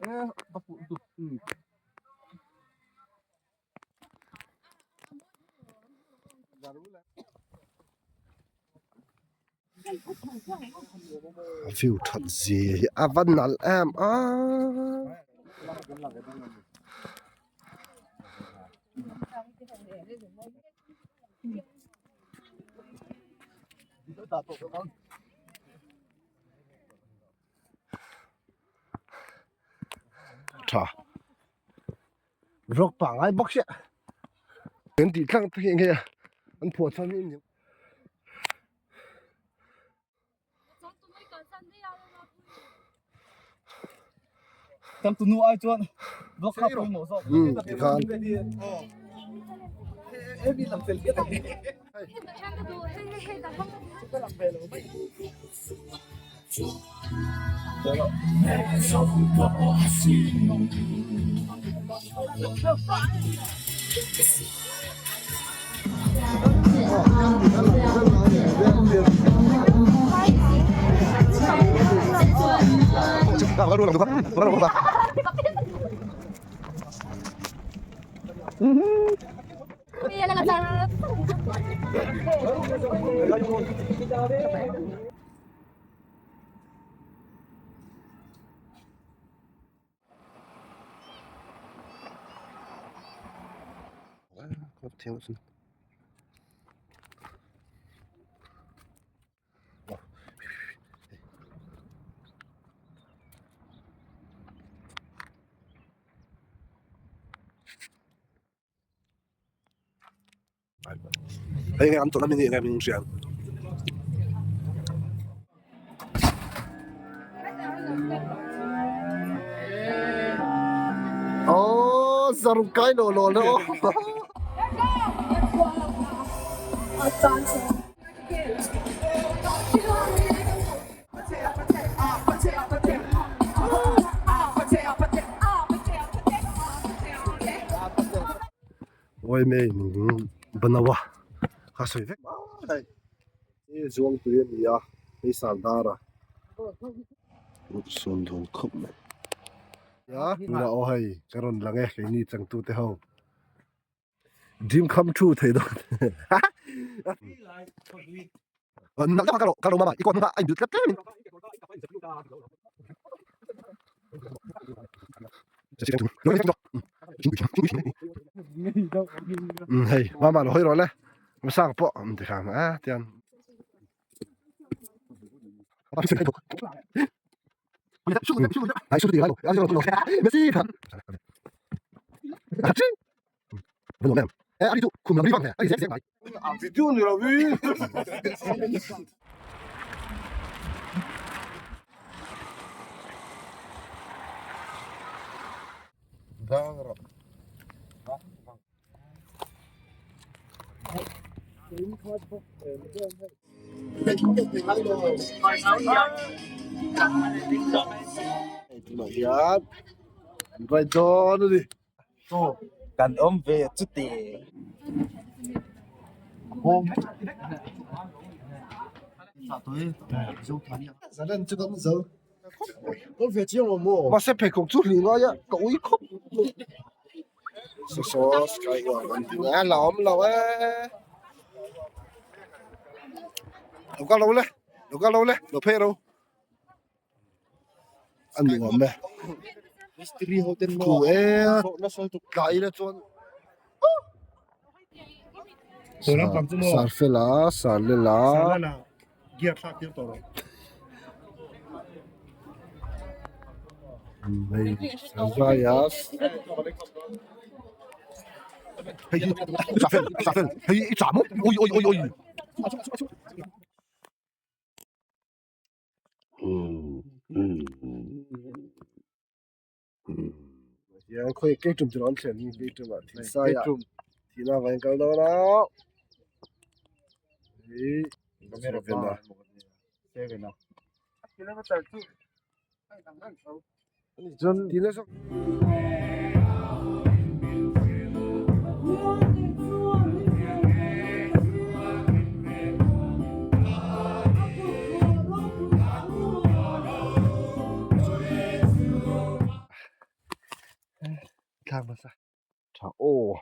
A view that zia hi a va nalh em a. Tha vlog pangai bawk sia kan tih tlang te hi enge an phuah chhan hi ni Kan tunu ai chuan vlog kha pawimawh zawk. Um tikhan Hei nge an tawlh ami nih nge min hria ang. Aww zaruk kai lawh lawh le aw. Uaimei min banawa kha sawi vek mai hei zuangtui a ni a hei sardar a sawn dawn khawp mai a tunah aw hei ka rawn lang e keini changtu te ho dream come true thei dawn Hei mama lo hawi rawh le hmasang pawh an ti kham a tian Tunah hian an vai dawn a ni. Kan awm ve chuti. Mahse pheikhawk chu hlih ngai a ka ui khawp mai. Saw saw sky walk an tih a la awm lo e. Lo kal lo le lo kal lo le lo phei ro. A nuam e khu e tlai ila chuan sar fela sar lela hei zai a hei hi sar fel sar fel hei i chah maw ui ui ui ui. Hian khawi kei tum chu an thlen hi kei tum ah thil sai ah thil a vain kal dawn a hei Thlak hmasa. Tha aw.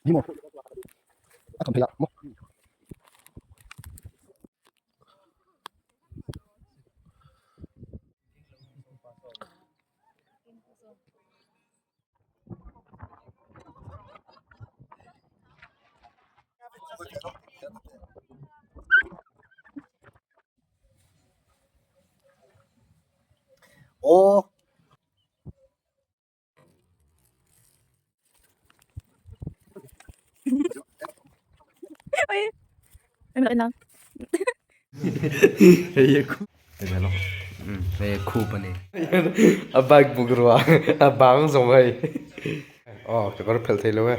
Ni maw? A tham thei a maw? Aw. A bike bungrua a bang zawng hei aw kekawr phelh thei lo e.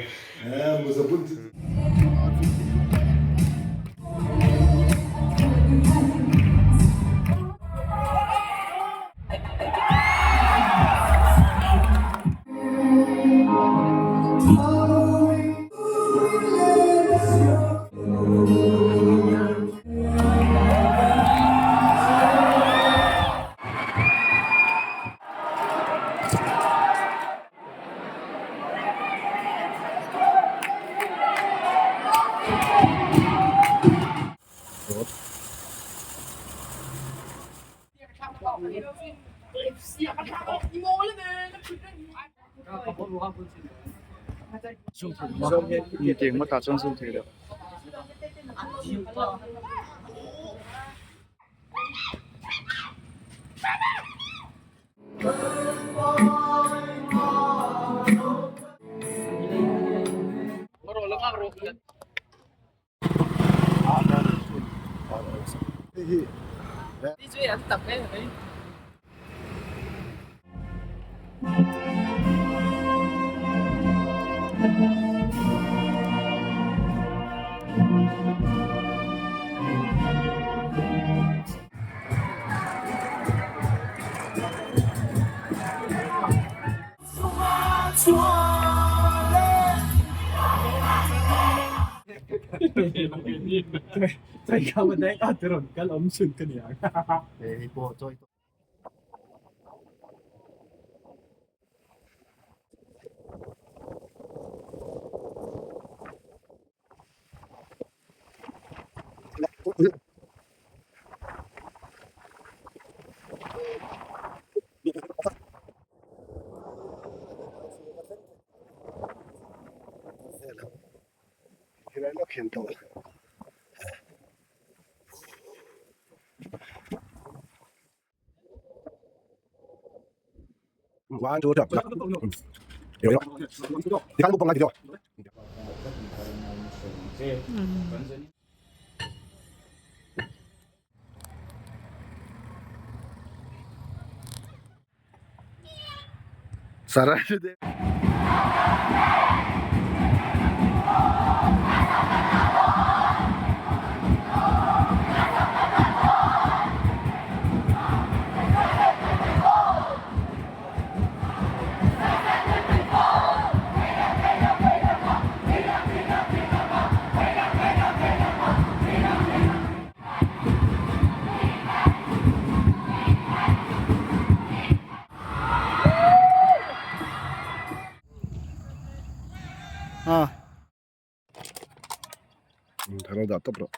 Thalo dah tawp rawh.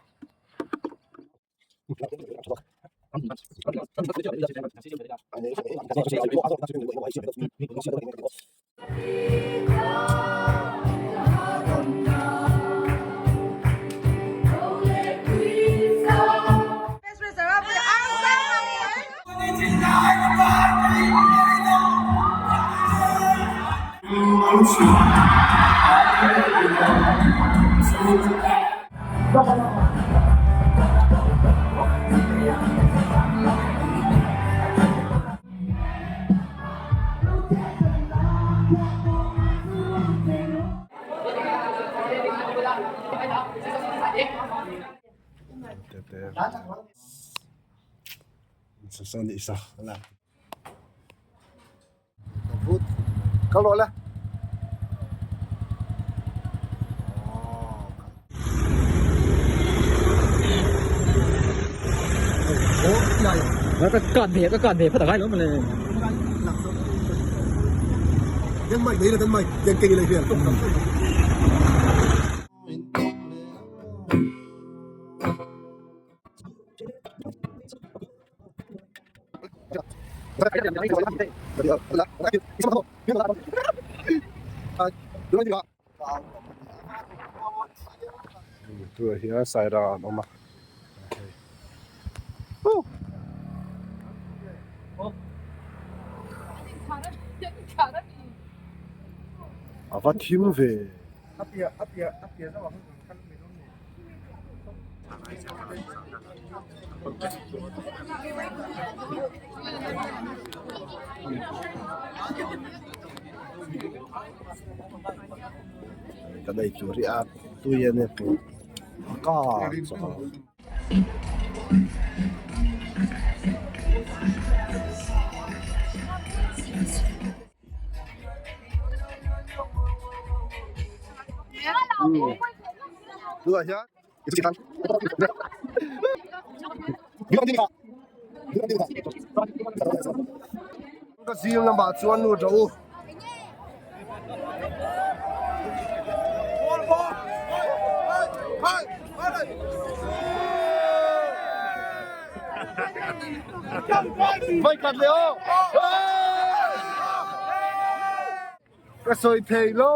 Kal rawh le. Ka kan ve ka kan ve phat a ngai lo mawle. Tunah hian Sairang an awm a a va thim ve. Kan ei tur hi a tui a nia hmuh ka chaw. Tunah hian Ka zing lamah chuan lut rawh u. Vai khat leh aw. Ka sawi thei lo.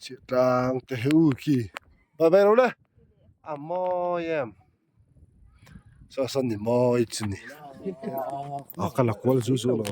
Chhiatlang te hi u khi bai bai ro le a mawi em saw saw ni mawi chu ni a ka la kual zu zu lo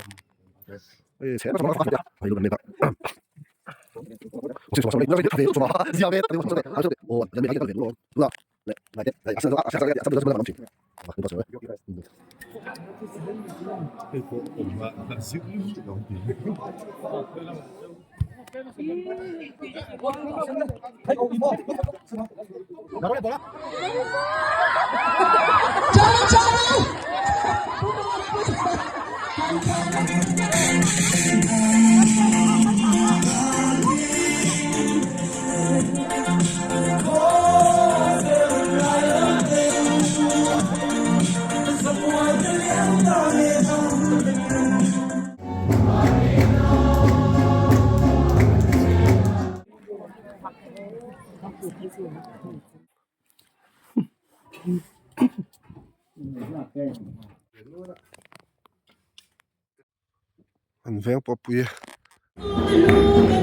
An veng pawh pui e.